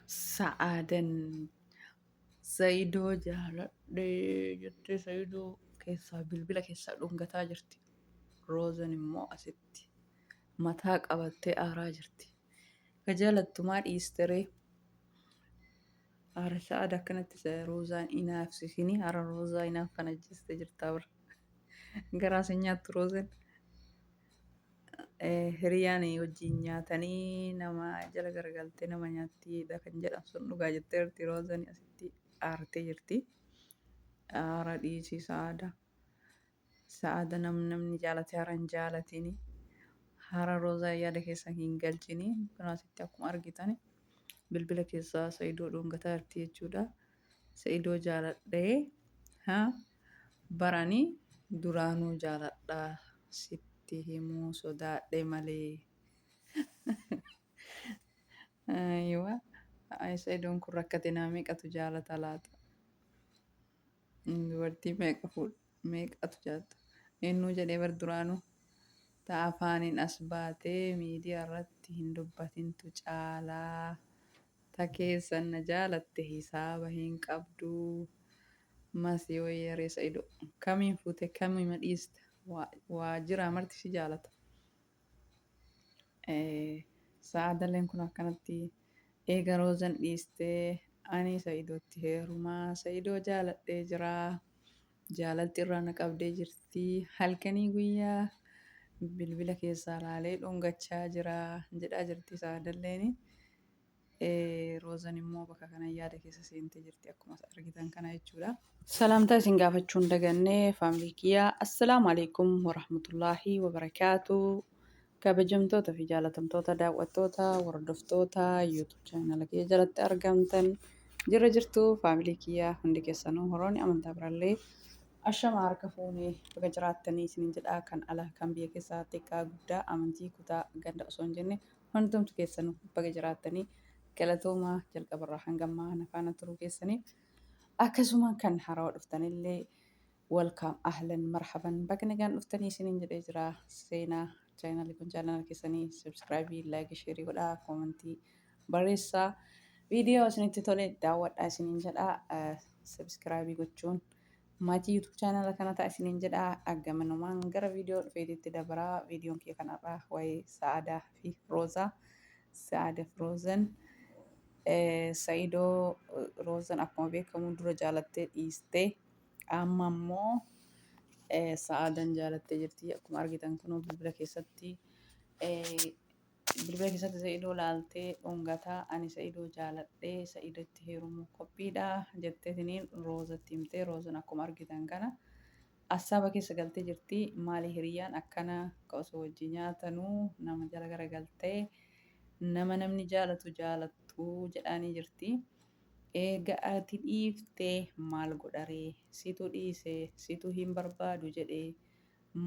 Sa'aadan Sa'idoo jaaladhe jettee Sa'idoo keessaa bilbila keessaa dhungataa jirti. Roozan immoo asitti mataa qabattee aaraa jirti. Ka jaalattu maa dhiisteree? Aara Sa'aada akkanatti Roozaan inaafsisini. Hara Roozaa inaaf kana ajjeeste jirta bara. Garaa sin nyaattu Roozan. Hiriyaan wajjin nyaatanii nama jala garagaltee nama nyaattiidha kan jedhan sun dhugaa jettee jirti Roozan asitti aartee jirti. Aara dhiisii Sa'aada. Sa'aada namni jaalate hara hin jaalatini. Hara Roozaa yaada keessa hin galchini. Kun asitti akkuma argitan bilbila keessaa Sa'idoo dhungataa jirti jechuudha. Sa'idoo jaaladhee haa Barani duraanuu jaaladha sitti himuu sodaadhe malee. Ayiwa. Ay Sa'idoon kun rakkate naa meeqatu jaalata laata? Dubartii meeqa fuudha? Meeqatu jaalata? Eenyuu jedhee bar duraanuu ta afaaniin as baatee miidiyaa irratti hin dubbatintu caalaa. Ta keessan na jaalatte hisaaba hin qabdu. Masi wayya ree sa'ido. Kamiin fuute kamima dhiista. Waa jiraa marti si jaalata. Sa'aadalleen kun akkanatti eega roozan dhiistee ani sa'idootti heerumaa sa'idoo jaaladhee jiraa. Jaalalti irraa na qabdee jirti. Halkanii guyyaa bilbila keessaa laalee dhungachaa jira jedhaa jirti Sa'aadalleeni. Roozan immoo bakka kana yaada keessa seentee jirti akkuma argitan kana jechuudha. Salaamtaa isin gaafachuu hin daganne faamilii kiyyaa. Assalaamu alaikum warahmatullaahi wabarakaatu. Kabajamtoota fi jaalatamtoota daawwattoota hordoftoota YouTube chaanala kiyya jalatti argamtan jirra jirtu faamilii kiyya hundi keessanuu horoonni amantaa birallee ashama harka fuunee baga jiraattanii isinin jedha kan ala kan biyya keessaa xiqqaa guddaa amantii kutaa ganda osoo hin jenne hundumtu keessanuu baga jiraattanii galatoomaa jalqabarraa hanga ammaa na faana turuu keessaniif akkasuma kan haarawaa dhuftanillee Welcome ahlan marhaban baga nagaan dhuftanii isiniin jedhee jira seenaa chaayinaalli kun chaayinaala keessanii subscribe like share godhaa koomentii barreessaa viidiyoo isinitti tole daawwadhaa isiniin jedha subscribe gochuun maatii YouTube chaayinaala kana ta'a isiniin jedha gamanumaan gara viidiyoo dhufeetitti dabaraa viidiyoon kiyya kanarraa waa'ee Sa'aadaa fi Roozaa Sa'aadaa fi Roozan Sa'idoo Roozan akkuma beekamu dura jaalattee dhiistee Amma immoo Sa'aadan jaalattee jirti. Akkuma argitan kunoo bilbila keessatti bilbila keessatti Sa'idoo laaltee dhungataa ani Sa'idoo jaaladhee Sa'idootti heerumuu qophiidha jetteetiniin Roozatti himtee Roozan akkuma argitan kana assaaba keessa galtee jirti. Maali hiriyyaan akkana ka osoo wajji nyaatanuu nama jala garagaltee nama namni jaalatu jaalattu jedhaanii jirti. Eega ati dhiifte maal godharee? Situ dhiise, situ hin barbaadu jedhe.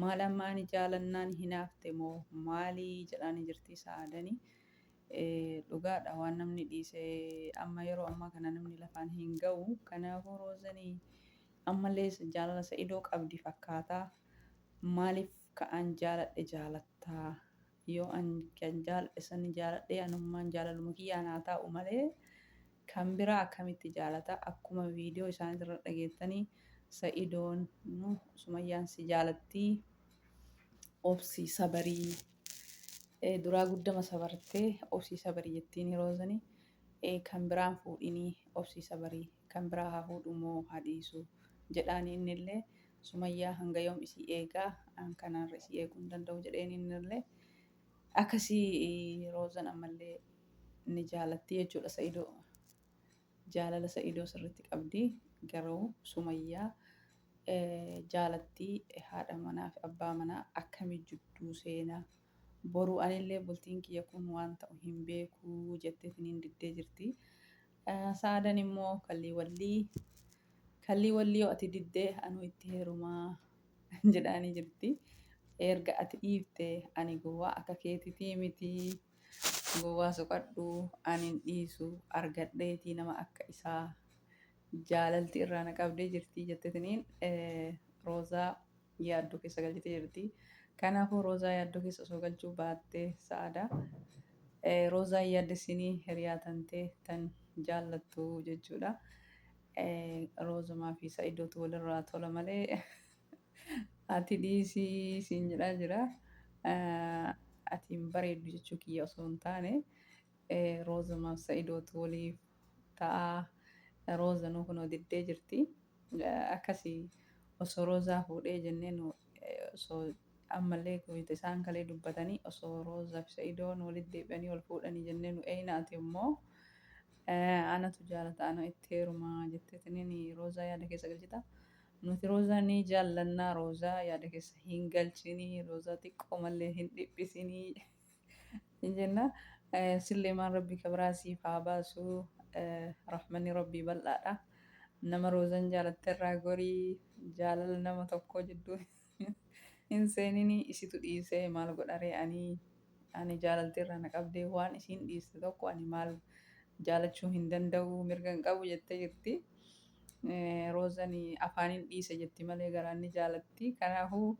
Maal amma ani jaalannaan hinaafte moo maali jedhaani jirti Sa'aadani. Dhugaadha waan namni dhiise amma yeroo ammaa kana namni lafaan hin ga'u. Kanaafuu Roozani ammallee jaalala Sa'idoo qabdi fakkaata. Maaliif ka an jaaladhe jaalattaa? Yoo an kan jaaladhe sani jaaladhee anummaan jaalaluma kiyyaan haa taa'u malee kan biraa akkamitti jaalata akkuma viidiyoo isaaniitirra dhageettanii Sa'idoon Sumayyaan si jaalatti obsii sabarii duraa guddama sabartee obsii sabarii jettiin roozani kan biraan fuudhinii obsii sabarii kan biraa haa fuudhu moo haa dhiisu jedhaani innillee Sumayyaa hanga yoom isii eegaa an kanaarra isii eeguu hin danda'u jedheen innillee akkasii Roozan ammallee ni jaalatti jechuudha Sa'idoo jaalala Sa'idoo sirriitti qabdi garuu Sumayyaa jaalatti haadha manaa fi abbaa manaa akkami jidduu seenaa boru anillee bultiin kiyya kun waan ta'u hin beeku jetteetiniin diddee jirti. Sa'aadan immoo kallii wallii Kallii wallii yoo ati didde anuu itti heerumaa jedhaanii jirti. Erga ati dhiifte ani gowwaa akka keetitii miti. Gowwaa soqadhu ani hin dhiisu argadheetii nama akka isaa jaalalti irraa na qabdee jirti jettetiniin Roozaa yaaddoo keessa galchitee jirti. Kanaafuu Roozaa yaaddoo keessa osoo galchuu baattee Sa'aadaa Roozaa hin yaaddessinii hiriyaa tantee tan jaallattu jechuudha. Roozumaa fi Sa'idootu walirraa tola malee ati dhiisii siin jedhaa jira. Ati hin bareeddu jechuu kiyya osoo hin taane Roozumaa fi Sa'idootu waliif ta'a. Roozanuu kunoo diddee jirti. Akkasii osoo Roozaa fuudhee jennee nu osoo ammallee wayita isaan kalee dubbatanii osoo Roozaa fi Sa'idoon walitti deebi'anii wal fuudhanii jennee nu eeyna ati immoo anatu jaalata ana itti heerumaa jetteetiniin Roozaa yaada keessa galchita. Nuti Roozaa ni jaallannaa Roozaa yaada keessa hin galchinii Roozaa xiqqoo mallee hin dhiphisinii jenna. Silleemaan Rabbi ka biraa siif haa baasu. Rahmanni Rabbii bal'aadha. Nama Roozan jaalatte irraa gorii jaalala nama tokkoo jidduu hin seenini isitu dhiisee maal godharee ani ani jaalaltee irraa na qabdee waan isiin dhiiste tokko ani maal jaalachuu hin danda'u mirga hin qabu jettee jirti. Roozan afaaniin dhiise jetti malee garaan ni jaalatti. Kanaafuu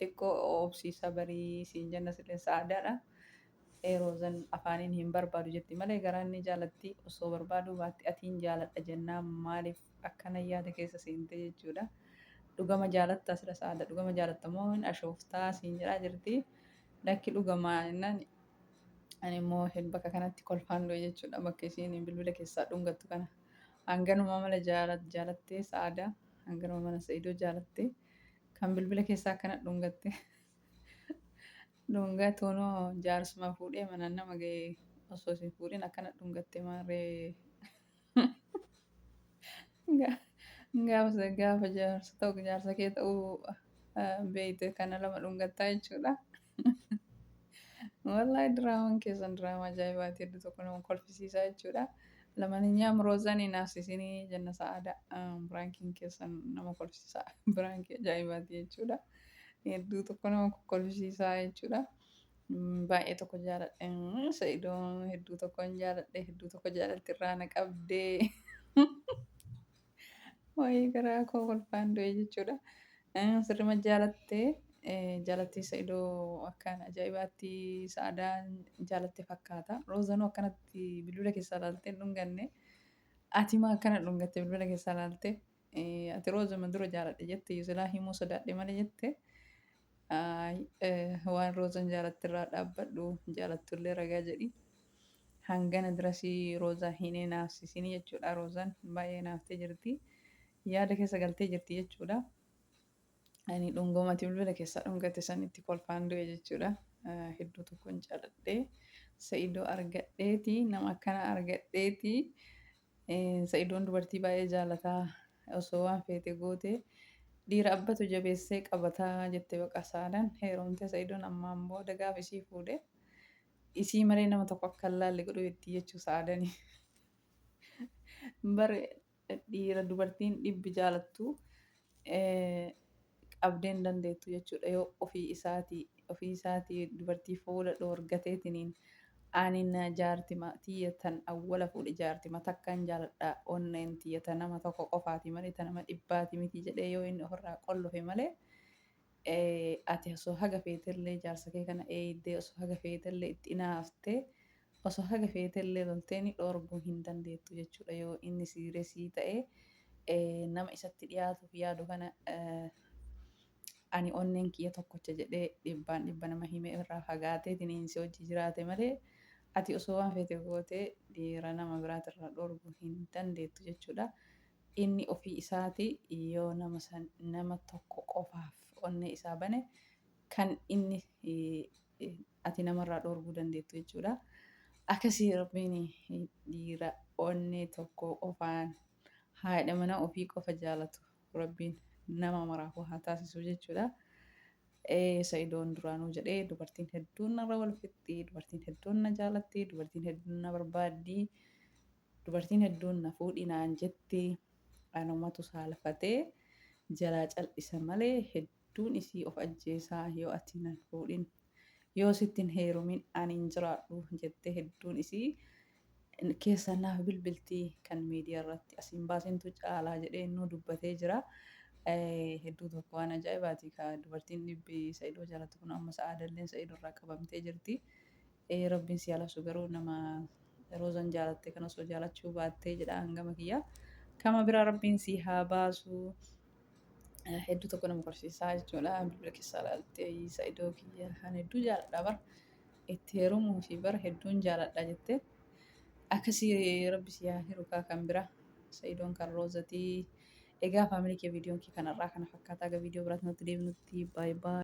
xiqqoo obsii sabarii siin jenna sillee sa'aadaadha. Roozan afaaniin hin barbaadu jetti malee garaan ni jaalatti. Osoo barbaaduu baatte atiin jaaladha jennaan maaliif akkana yaada keessa seente jechuudha. Dhugama jaalattaa sila sa'aada dhugama jaalatta moo hin ashooftaa siin jedhaa jirti. Lakki dhugamaa jennaan ani immoo hin bakka kanatti kolfaan du'e jechuudha bakka isiin bilbila keessaa dhungattu kana. Hanganuma mala jaalattee sa'aada hanganuma mana Sa'idoo jaalattee kan bilbila keessaa akkana dhungatte. Dhungatuunoo jaarsuma fuudhee manaan nama ga'e osoo isin fuudhin akkana dhungatte maarree. Gaafa gaafa jaarsa ta'u jaarsa kee ta'uu beeyte kana lama dhungattaa jechuudha. Wallaahi diraamaan keessan diraamaa ajaa'ibaati hedduu tokko nama kolfisiisaa jechuudha. Lamanyaam roozaan hin haas'isinii jenna sa'aada. Biraankiin keessan nama kolfisiisaa biraankii ajaa'ibaati jechuudha. Hedduu tokko nama kolfisiisaa jechuudha. Baay'ee tokko jaaladhe. Sa'idoo hedduu tokkon jaaladhe hedduu tokko jaalatti irraa na qabdee. Wayii garaa koo kolfaan du'e jechuudha. Sirrima jaalattee jaalattee Sa'idoo akkaan ajaa'ibaatti sa'adaan jaalatte fakkaata. Roozanuu akkanatti bilbila keessaa ilaaltee hin dhunganne. Ati maa akkana dhungatte bilbila keessaa ilaalte? Ati roozuma dura jaaladhe jette iyyuu silaa himuu sodaadhe malee jette. Waan roozan jaalatte irraa dhaabbadhu jaalattullee ragaa jedhi. Hangana dirasii roozaa hin hinaafsisinii jechuudha. Roozaan baay'ee hinaaftee jirti. Yaada keessa galtee jirti jechuudha. Ani dhungomati bilbila keessaa dhungate sanitti kolfaan du'e jechuudha. Hedduu tokkon jaaladhe. Sa'idoo argadheeti nama akkana argadheeti. Sa'idoon dubartii baay'ee jaalataa osoo waan feete goote dhiira abbatu jabeessee qabataa jette baqa saadaan heerumtee Sa'idoon ammaan booda gaafa isii fuudhe isii malee nama tokko akka hin laalle godhuu itti jechuu saadani. Bar dhiira dubartiin dhibbi jaalattu qabdee hin dandeettu jechuudha yoo ofii isaatii ofii isaatii dubartii fuula dhoorgateetiniin ani na jaartima tiyya tan awwala fuudhe jaartima takkaan jaaladha onneen tiyya ta nama tokko qofaati malee ta nama dhibbaati miti jedhee yoo inni ofirraa qollofe malee ati osoo haga feetellee jaarsa kee kana eeydee osoo haga feetellee itti inaaftee Osoo haga feetellee lolteeni dhoorguu hin dandeettu jechuudha yoo inni siiresii ta'e nama isatti dhiyaatuuf yaadu kana ani onneen kiyya tokkocha jedhee dhibbaan dhibba nama himee irraa fagaateetiin si hojii jiraate malee ati osoo waan feete gootee dhiira nama biraatirraa dhoorguu hin dandeettu jechuudha. Inni ofii isaati yoo nama san nama tokko qofaaf onnee isaa bane kan inni ati namarraa dhoorguu dandeettu jechuudha. Akkasii Rabbiin dhiira onnee tokko qofaan haadha manaa ofii qofa jaalatu Rabbiin nama maraafuu haa taasisu jechuudha. Sa'idoon duraanuu jedhee dubartiin hedduun narra wal fixxi, dubartiin hedduun na jaalatti, dubartiin hedduun na barbaaddi, dubartiin hedduun na fuudhi naan jetti. Anumatu saalfatee jalaa cal'isa malee hedduun isii of ajjeesaa yoo ati nan fuudhin yoo sitti hin heerumin ani hin jiraadhu jettee hedduun isii keessa naaf bilbilti kan miidiyaa irratti as hin baasintu caalaa jedhee innuu dubbatee jira. Hedduu tokko waan ajaa'ibaati ka dubartiin dhibbi Sa'idoo jaalatu kun amma sa'aadalleen Sa'idoo irraa qabamtee jirti. Rabbiin si halasu garuu nama roozan jaalatte kan osoo jaalachuu baattee jedha hangama kiyya. Kama biraa rabbiin si haa baasu. Hedduu tokko nama korsiisaa jechuudha. Bilbila keessaa ilaaltee Sa'idoo kiyya kan hedduu jaaladha bar itti heerumuu fi bar hedduun jaaladha jette. Akkasii rabbi si haa hiru kaa kan bira. Sa'idoon kan roozatii. Egaa faamilii kee viidiyoon kee kanarraa kana fakkaataa. Egaa viidiyoo biraatti nutti deebinutti baay baay.